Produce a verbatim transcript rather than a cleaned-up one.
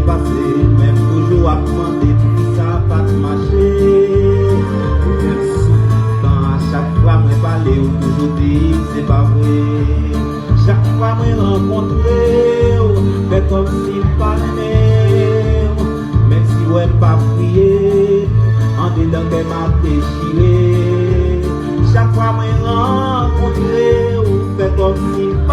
Pase, men m toujou ap mande poukisa pa t mache. Ou menm sou tan a, chak fwa mwen pale, ou toujou di se pa vre. Chak fwa mwen rankontre w, fè kòmsi m pa renmen w. Menm si w wè m pa kriye, andedan kè m ap dechire. Chak fwa mwen rankontre w, fè kòmsi m